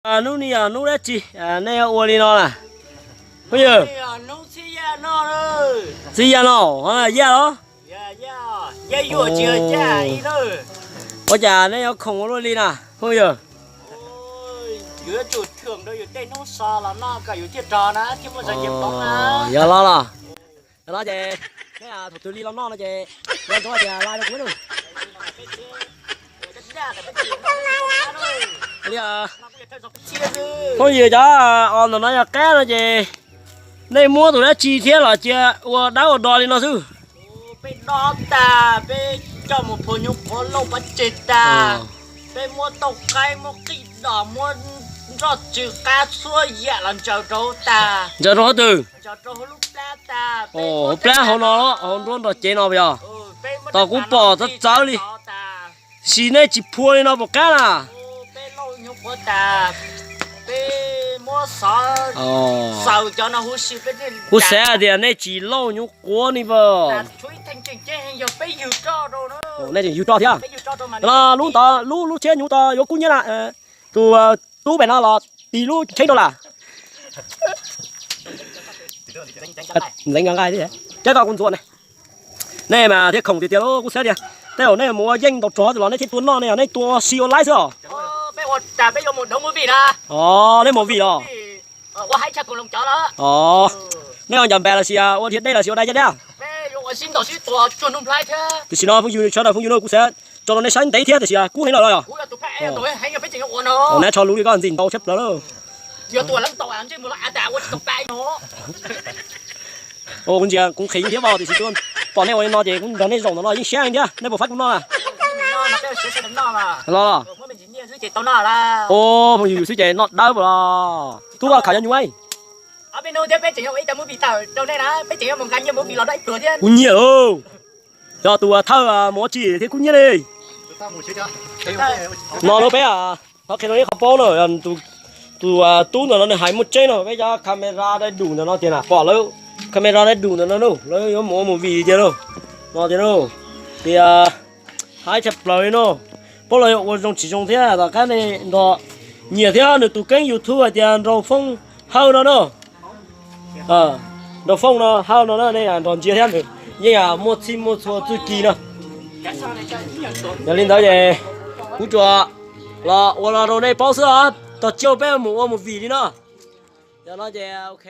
Hnub no yog hnub dab tsi nej ua li no na? Phooj ywg, txhib yaj no, yaj los? Ua cas nej yuav khoom ua luaj li na phooj ywg? Yog los los. Yog no ces nej thaum twg li los noj no ces los ntsoov tias like rau kuv na. Phooj ywg, cov os ntawm no yog qab no ces nej muab tus dab tsi thiab los cia ua dawb ua do li no xwb? Peb dob tas, peb coj mus phua nyuj qhuav lauj pov tseg tas, peb muab tauj qaib, muab qij dos, muab nroj tsw qab txhua yam los ntsaws rau tas. Ntsaws rau hauv twg? Hauv plab hauv no, hauv nruab nrog cev no yog? Tos kuv pom txawv txawv li. Tab sis nej tsis phua li no puas qab na? Kuv xav tias nej tsis lauj nyuj quav ni pas. Nej tseem yug roj thiab. No lub ntawd, lub lub tsheb nyuj tod yuav kub nyiab na. Tus tub pem no los tis lub tsheb rau lawm. Ntxeev nqa nqaij thiab, cab koj kuv ntxuav ne. Nej mas thiaj khoom tiag tiag lauj, kuv xav tias tej zaum nej mus ua yeej ntau rog los nej thiaj tua noj ne, yog nej tua si ua laib xwb os. Os, nej mus vim los? Os, nej ua ncav npas los sis ua dhia dej los sis ua dai caj dab? Tiam sis no phooj ywg, sawv daws phooj ywg na, kuv xav tso rau nej saib ntev thiab tiam sis kub heev lawm los yog? Nab tso lus li koj ntxim ntau tshaj plaws lawm. Kuv ntsia kuv nqhis thiab vau tiam sis pom nej ua li no ces kuv nrog nej zaum ntawm no yeej siab thiab, nej puas faib kuv noj na? Los, phooj ywg xwb ces noj dawb pas los. Tub khav nyob nyuaj. Kuv nyiam lauj. Yog tus thawj mus ua tsi thiab kub nyiab li. No lub peb qhov qhia rau ib qhov paub na, tus tub ntawm no nws hais muaj tseeb no, peb cov camera dai dum ntawm no tiag na, pom lawv camera dai dum ntawm no, lawv yuav mus ua movie tiag lauj. No tiag lauj. Tias hais tshaj plaws li no, paub los yuav ua zoo tsis zoo thiab tom qab nej nrog nyiam thiab nws tus keeb YouTube hais tias Nraug Foob Hawj no na. Nraug Foob no Hawj no na, nej nrog ntsia thiab nws yeej muaj txhij muaj txhua txuj ci no. Yog li ntawd ces kuv tsuas los ua los rau nej paub xwb os, tog tsiaj peb mus ua movie li no. Yog no ces ok.